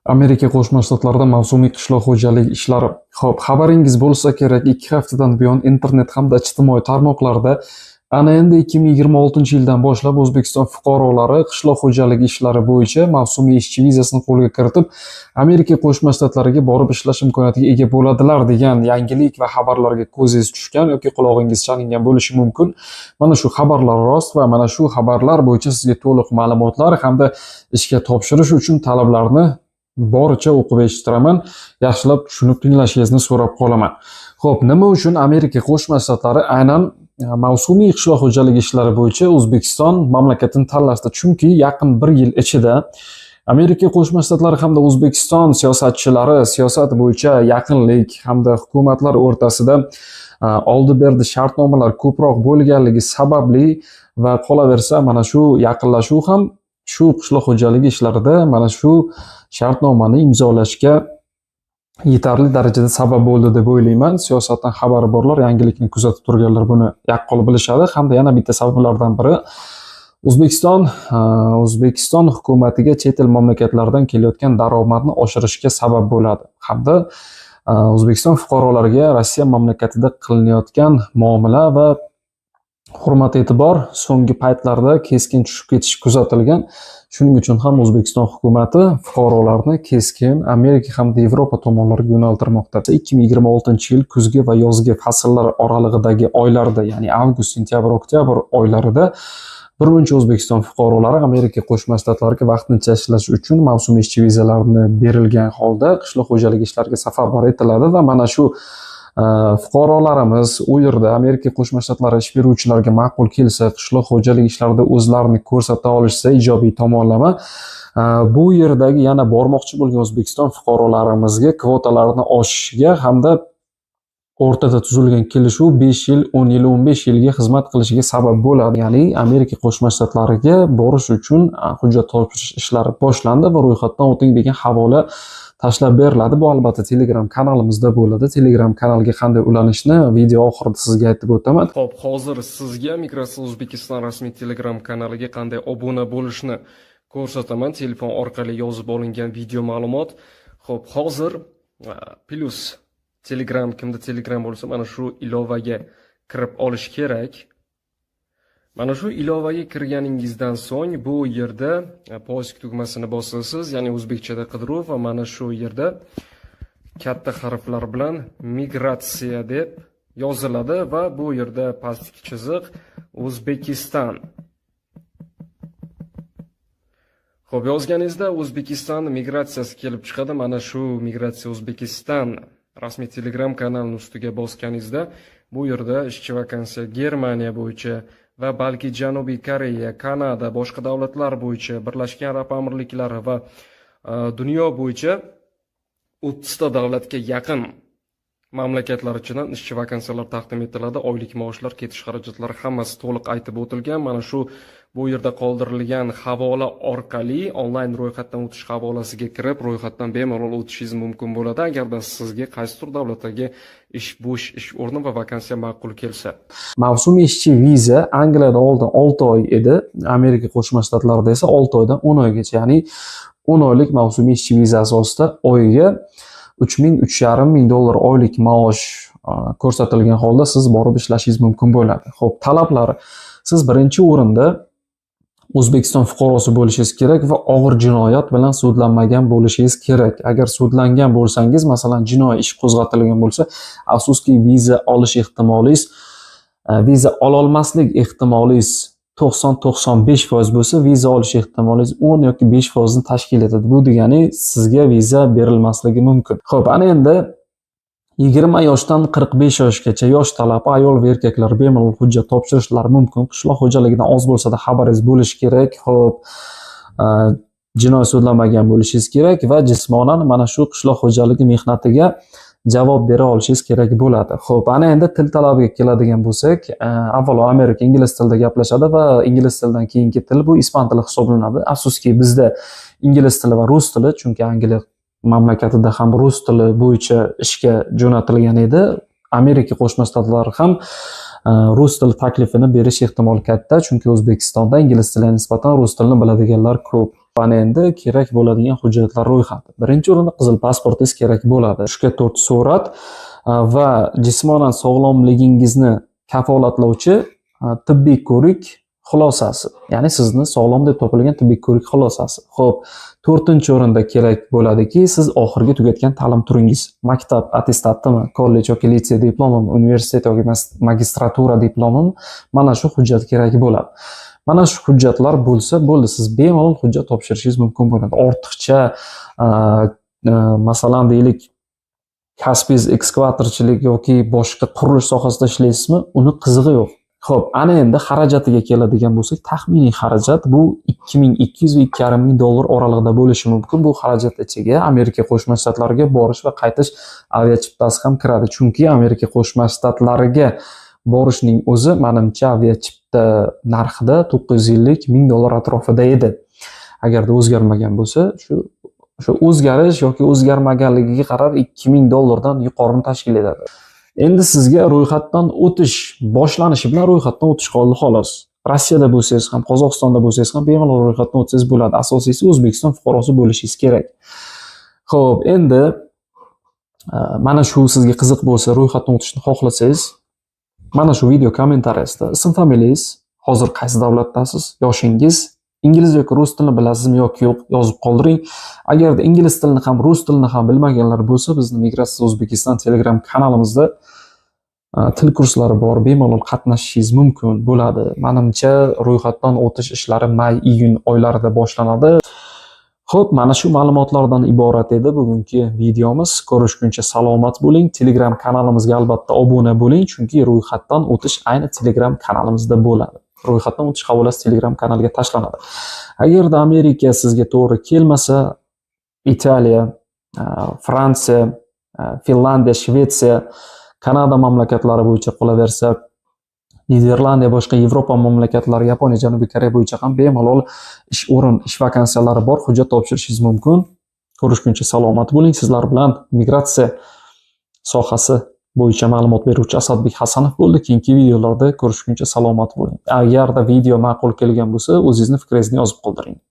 Amerika Qo'shma Shtatlarida mavsumiy qishloq xo'jaligi ishlari. Xo'p, xabaringiz bo'lsa kerak, 2 haftadan buyon internet hamda ijtimoiy tarmoqlarda ana endi 2026-yildan boshlab O'zbekiston fuqarolari qishloq xo'jaligi ishlari bo'yicha mavsumiy ishchi vizasini qo'lga kiritib, Amerika Qo'shma Shtatlariga borib ishlash imkoniyatiga ega bo'ladilar degan yangilik va xabarlarga ko'zingiz tushgan yoki qulog'ingiz chalingan bo'lishi mumkin. Mana shu xabarlar rost va mana shu xabarlar bo'yicha sizga to'liq ma'lumotlar hamda ishga topshirish uchun talablarni boricha o'qib eshittiraman. Yaxshilab tushunib tinglashingizni so'rab qolaman. Xo'p, nima uchun Amerika Qo'shma Shtatlari aynan mavsumiy qishloq xo'jaligi ishlari bo'yicha O'zbekiston mamlakatini tanlashdi? Chunki yaqin bir yil ichida Amerika Qo'shma Shtatlari hamda O'zbekiston siyosatchilari siyosat bo'yicha yaqinlik hamda hukumatlar o'rtasida oldi-berdi shartnomalar ko'proq bo'lganligi sababli va qolaversa mana shu yaqinlashuv ham shu qishloq xo'jaligi ishlarida mana shu shartnomani imzolashga yetarli darajada sabab bo'ldi deb o'ylayman. Siyosatdan xabari borlar, yangilikni kuzatib turganlar buni yaqqol bilishadi. Hamda yana bitta sabablardan biri O'zbekiston hukumatiga chet el mamlakatlaridan kelayotgan daromadni oshirishga sabab bo'ladi. Hamda O'zbekiston fuqarolariga Rossiya mamlakatida qilinayotgan muomala va hurmat e'tibor so'nggi paytlarda keskin tushib ketishi kuzatilgan. Shuning uchun ham O'zbekiston hukumati fuqarolarni keskin Amerika hamda Yevropa tomonlariga yo'naltirmoqda. 2026-yil kuzgi va yozgi fasllar oralig'idagi oylarda, ya'ni avgust, sentyabr, oktyabr oylarida bir muncha O'zbekiston fuqarolari Amerika Qo'shma Shtatlariga vaqtincha ishlash uchun mavsumiy ishchi vizalarini berilgan holda qishloq xo'jaligi ishlariga safarbar etiladi va mana shu fuqarolarimiz u yerda Amerika Qo'shma Shtatlari ish beruvchilariga ma'qul kelsa, qishloq xo'jaligi ishlarida o'zlarini ko'rsata olishsa ijobiy tomonlama, bu yerdagi yana bormoqchi bo'lgan O'zbekiston fuqarolarimizga kvotalarni oshishiga hamda o'rtada tuzilgan kelishuv 5 yil, 10 yil, 15 yilga xizmat qilishiga sabab bo'ladi. Ya'ni Amerika Qo'shma Shtatlariga borish uchun hujjat topshirish ishlari boshlandi va ro'yxatdan o'ting degan havola tashlab beriladi. Bu albatta Telegram kanalimizda bo'ladi. Telegram kanalga qanday ulanishni video oxirida sizga aytib o'taman. Xo'p, hozir sizga Migratsiya O'zbekiston rasmiy Telegram kanaliga qanday obuna bo'lishni ko'rsataman. Telefon orqali yozib olingan video ma'lumot. Xo'p, hozir plyus Telegram, kimda Telegram bo'lsa, mana shu ilovaga kirib olish kerak. Mana shu ilovaga kirganingizdan so'ng bu yerda поиск tugmasini bosasiz, ya'ni o'zbekchada qidiruv, va mana shu yerda katta harflar bilan migratsiya deb yoziladi va bu yerda pastki chiziq O'zbekiston. Xo'p, yozganingizda O'zbekiston migratsiyasi kelib chiqadi. Mana shu Migratsiya O'zbekiston rasmiy Telegram kanalining ustiga bosganingizda bu yerda ishchi vakansiya Germaniya bo'yicha va balki Janubiy Koreya, Kanada, boshqa davlatlar bo'yicha, Birlashgan Arab Amirliklari va dunyo bo'yicha 30 ta davlatga yaqin mamlakatlar ichidan ishchi vakansiyalar taqdim etiladi. Oylik maoshlar, ketish xarajatlari hammasi to'liq aytib o'tilgan. Mana shu bu yerda qoldirilgan havola orqali onlayn ro'yxatdan o'tish havolasiga kirib, ro'yxatdan bemalol o'tishingiz mumkin bo'ladi, agarda sizga qaysidir davlatdagi ish bo'sh ish o'rni va vakansiya ma'qul kelsa. Mavsumiy ishchi viza Angliyada oldin 6 oy edi, Amerika Qo'shma Shtatlarida esa 6 oydan 10 oygacha, ya'ni 10 oylik mavsumiy ishchi viza asosida oyiga 3000 3,5 ming dollar oylik maosh ko'rsatilgan holda siz borib ishlashingiz mumkin bo'ladi. Xo'p, talablari: siz birinchi o'rinda O'zbekiston fuqarosi bo'lishingiz kerak va og'ir jinoyat bilan sudlanmagan bo'lishingiz kerak. Agar sudlangan bo'lsangiz, masalan, jinoiy ish qo'zg'atilgan bo'lsa, afsuski, viza olish ehtimolingiz, viza ololmaslik ehtimolingiz 90-95% bo'lsa, viza olish ehtimolingiz 10 yoki 5% ni tashkil etadi. Bu degani sizga viza berilmasligi mumkin. Xo'p, ana endi 20 yoshdan 45 yoshgacha yosh talabi, ayol va erkaklar bemalol hujjat topshirishlari mumkin. Qishloq xo'jaligidan oz bo'lsa-da xabaringiz bo'lishi kerak. Xo'p, jinoiy sudlanmagan bo'lishingiz kerak va jismonan mana shu qishloq xo'jaligi mehnatiga javob bera olishingiz kerak bo'ladi. Xo'p, ana endi til talabiga keladigan bo'lsak, avvalo Amerika ingliz tilida gaplashadi va ingliz tilidan keyingi til bu ispan tili hisoblanadi. Afsuski, bizda ingliz tili va rus tili, chunki Angliya mamlakatida ham rus tili bo'yicha ishga jo'natilgan edi. Amerika Qo'shma Shtatlari ham rus tili taklifini berish ehtimoli katta, chunki O'zbekistonda ingliz tiliga nisbatan rus tilini biladiganlar ko'p. Ana endi kerak bo'ladigan hujjatlar ro'yxati. Birinchi o'rinda qizil pasportingiz kerak bo'ladi. 3 ga 4 surat va jismonan sog'lomligingizni kafolatlovchi tibbiy ko'rik xulosasi. Ya'ni sizni sog'lom deb topilgan tibbiy ko'rik xulosasi. Xo'p, to'rtinchi o'rinda kerak bo'ladiki, siz oxirgi tugatgan ta'lim turingiz. Maktab attestatimi, kollej yoki litsey diplomimi, universitet yoki magistratura diplomimi, mana shu hujjat kerak bo'ladi. Mana shu hujjatlar bo'lsa bo'ldi, siz bemalol hujjat topshirishingiz mumkin bo'ladi. Ortiqcha, masalan, deylik, kasbingiz ekskavatorchilik yoki boshqa qurilish sohasida ishlaysizmi, uni qizig'i yo'q. Xo'p, ana endi xarajatiga keladigan bo'lsak, taxminiy xarajat bu 2200 va 2,5 ming dollar oralig'ida bo'lishi mumkin. Bu xarajat ichiga Amerika Qo'shma Shtatlariga borish va qaytish aviachiptasi ham kiradi. Chunki Amerika Qo'shma Shtatlariga borishning o'zi, manimcha, aviachipta narxida 950 000 dollar atrofida edi. Agarda o'zgarmagan bo'lsa, shu o'zgarish yoki o'zgarmaganligiga qarab 2000 dollardan yuqorini tashkil etadi. Endi sizga ro'yxatdan o'tish boshlanishi bilan ro'yxatdan o'tish qoldi, xolos. Rossiyada bo'lsangiz ham, Qozog'istonda bo'lsangiz ham bemalol ro'yxatdan o'tsangiz bo'ladi. Asosiysi, O'zbekiston fuqarosi bo'lishingiz kerak. Xo'p, endi mana shu sizga qiziq bo'lsa, ro'yxatdan o'tishni xohlasangiz, mana shu video kommentariyasida ism, familiyangiz, hozir qaysi davlatdasiz, yoshingiz, ingliz yoki rus tilini bilasizmi yoki yo'q, yozib qoldiring. Agarda ingliz tilini ham, rus tilini ham bilmaganlar bo'lsa, bizni Migratsiya O'zbekiston Telegram kanalimizda til kurslari bor, bemalol qatnashishingiz mumkin bo'ladi. Manimcha, ro'yxatdan o'tish ishlari may, iyun oylarida boshlanadi. Xo'p, mana shu ma'lumotlardan iborat edi bugungi videomiz. Ko'rishguncha salomat bo'ling. Telegram kanalimizga albatta obuna bo'ling, chunki ro'yxatdan o'tish ayni Telegram kanalimizda bo'ladi. Ro'yxatdan o'tish havolasi Telegram kanaliga tashlanadi. Agarda Amerika sizga to'g'ri kelmasa, Italiya, Fransiya, Finlandiya, Shvetsiya, Kanada mamlakatlari bo'yicha, qolaversa, Niderlandiya, boshqa Yevropa mamlakatlari, Yaponiya, Janubiy Koreya bo'yicha ham bemalol ish o'rin, ish vakansiyalari bor, hujjat topshirishingiz mumkin. Ko'rishguncha salomat bo'ling. Sizlar bilan migratsiya sohasi bo'yicha ma'lumot beruvchi Asadbek Hasanov bo'ldi. Keyingi videolarda ko'rishguncha salomat bo'ling. Agarda video ma'qul kelgan bo'lsa, o'zingizni fikringizni yozib qoldiring.